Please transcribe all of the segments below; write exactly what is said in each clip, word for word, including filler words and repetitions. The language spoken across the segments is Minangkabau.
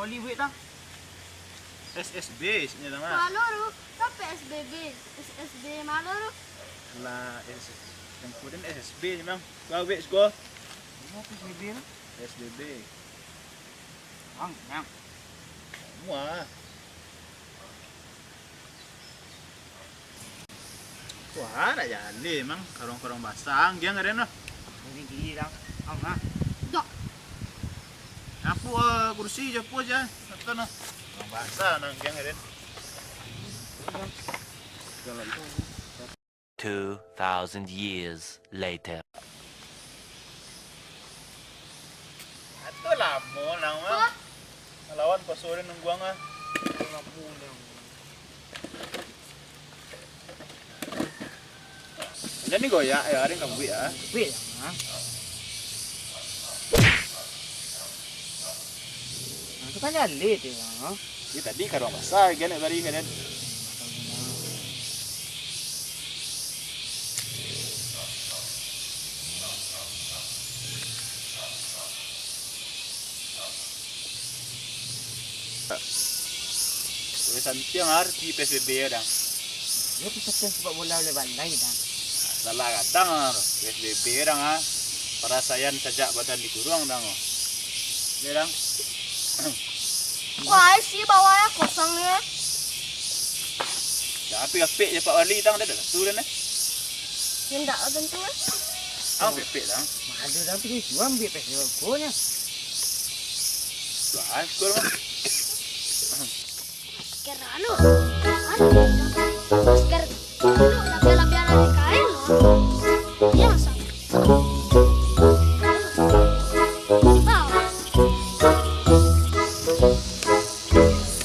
Bali buek tang. S S B, sini tang, ah. Malo tu, kan P S B B. S S B malo tu. Lah, S S B. Yang kemudian S S B ni, Bang. Kau buek siko. Apa S B B tu? S B B. Bang, Bang. Muah. Wah, nak jaleh, Mang. Karuang-karuang basah, anggiang ka den lah. Ini gigi, Bang. Bang, ha? Dak. Nyapu, ah, kursi, nyapu aja. Nonton lah. Karuang basah, nah, anggiang ka den. Two thousand years later. Atuh lamo nang mah. Hah? Lawan paso den nungguang ah. Lamo nang. Jadi goyak ya, ada yang kambuik ya. Kambuik ya, ha? Nah, tu kan jaleh tu, ha? Dia tadi karuang basah, dia nak bari ka den. Weh, santiang arti P S B B yo, dang. Yo, P S B B sepak bola oleh balai, dang. Salah gadang ah, P S B B yo, dang, ah. Parasaian sajak badan dikuruang, dang, oh. Yo, dang. Wah, isi bawahnyo kosong ni, eh. Dah apik-apik je Pak Wali, dang, dah, dah satu dah, eh. Yo, ndak tentu, eh. Ah, pepek, dang. Ada dang, tapi suam ambil pek rokoknya. Wah, syukur, Bang. Masker anu, anu, masker anu, tapi labiah dari kain, loh. Iya, masa? Di bawah.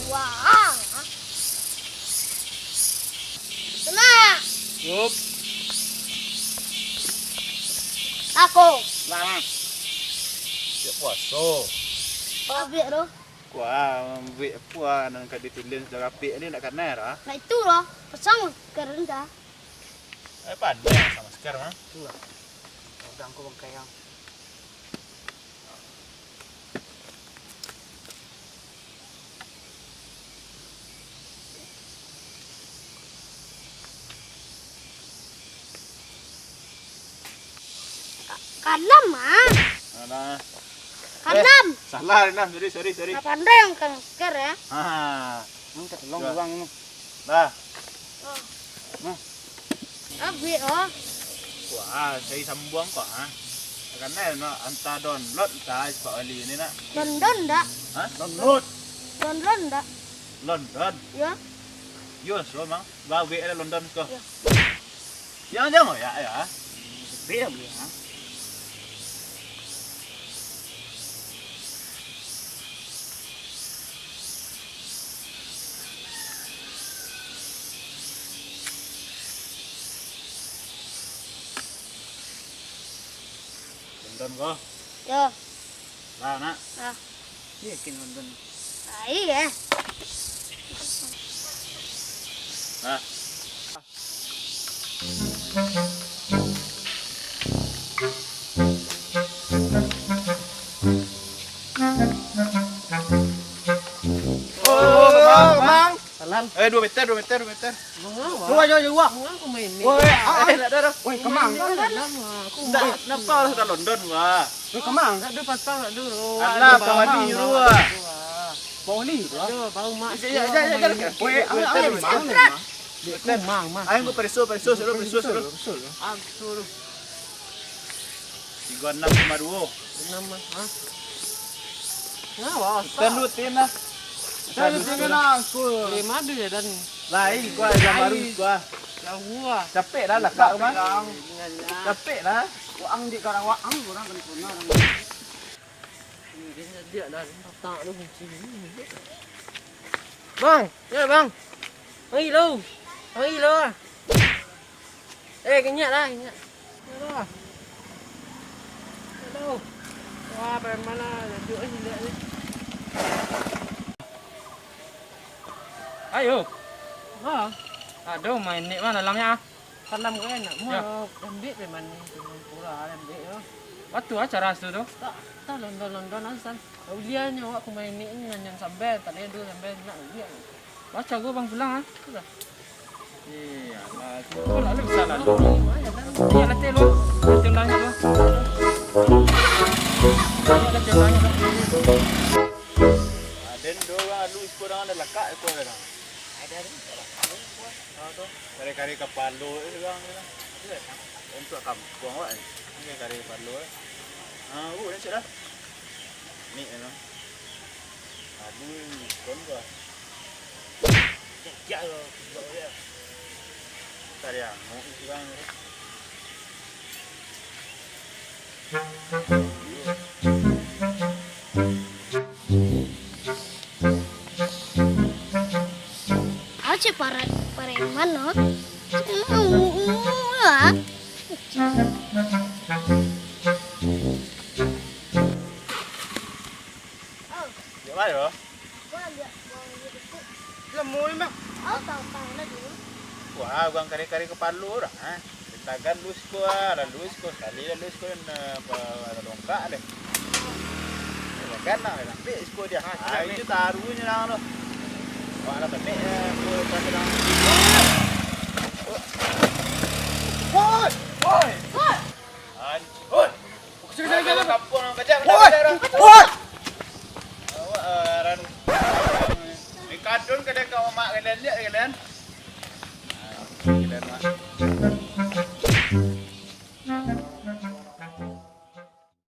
Wah. Tenang. Yup. Aku. Nah. Siap puaso. Abik tu. Kuah, mambuek apo nan ka ditulen sudah rapek ni, ndak kanai dah. Nah, itu dah. Pasang masker dah. Eh, pandai pasang masker, mah. Itulah. Udah, aku bangkai yang. Ka-, kalam, ah. Alah. Kalam. Eh, salah, Rinam. Sorry, sorry, sorry. Ndak pandai yang masker, ya. Ha. Minta tolong urang ni. Lah. Oh. Nah. Abik, oh. Wah, cari sambuang kok, ha? Karena nak anta download, anta Pak Wali ni nak. London dak? Ha? Download. London dak? London? Ya. Yo, so, Mang. Gawek lah London ko. Ya. Jangan, jangan, ya, ya. Sepi lah, ya. London ko? Yo. Lah, nak. Lah. Yakin London. Ah, iya. Nah. Oh, Mang, Mang. Salam. Eh, dua meter, dua meter, dua meter. Wah, wah, wah. Woi, ah, ah. Eh, nak dah, dah. Woi, kemang. Ndak, napa lah sudah London, wah. Woi, kemang. Alah, Pak Wali nyuruh, wah. Pak Wali tu, ah. Aduh, bau mak. Ya, ya, ya, ya, ya. Woi, ah, ah, Mang, Mang. Kemang, Mang. Ayo, gua pereso, pereso, suruh, pereso, suruh. Ah, suruh. Tigo anam koma duo. Anam, ah. Nah, wah, ten lu, ten lah. Ten lu, ten lah, aku. Lima ada ya, dan. Lain, gua yang baru, gua. Jauh, ah. Capek dah, lakak, Bang. Capek dah. Waang di Karawang, orang kena pernah, orang. Ini dia, dia dah, tak ada kunci. Bang, ya, Bang. Mari lu. Mari lu, ah. Eh, kenyat lah, kenyat. Kenyat lah. Aduh. Wah, preman lah. Duduk aja lihat ni. Ayo. Ha. Aduh, main ni mah dalamnya, ah. Dalam kan enak. Ya. Mau ambil preman ni, preman pura ambil tu. Batu ah cara tu tu. Tak, tak london-london ah, San. Ulianyo awak kumain ni nganyan sambal, tak ado sambal nak ulian. Baca gua bang pulang ah. Sudah. Iya, lah, tu lah lu bisa lah lu. Iya, latih lu. Latih ulang lu. Iya, latih ulang lu. Aden do urang alu iko urang ada lakak iko urang. Ada, ada. Salah. Apa tu? Kari-kari kapalo tu urang tu. Ada. Untuk kampuang awak ni. Ini kari kapalo eh. Ah, bu, ni cik dah. Ni memang. Aduh, kon gua. Ya, ya, ya. Kari angok tu urang tu. Aje parai, pareman no. Yo, ayo. Lamo ni, Bang. Wah, urang kari-kari kapalo urang, ha. Ditagan lu siko, ah, lalu siko sakali, lalu siko, eh, ba-, longkak deh. Kan nak sampai siko dia. Ah, itu taruh je lah tu. Wah, lah penek, eh, aku rasa dah. Woi, woi. An-, woi. Sini, sini, sini. Kampung, kejap, woi, kejap, kejap. Woi. Awak, eh, ran-, ni kadun kadang kau mak kalian lihat kalian. Ah, kalian mak.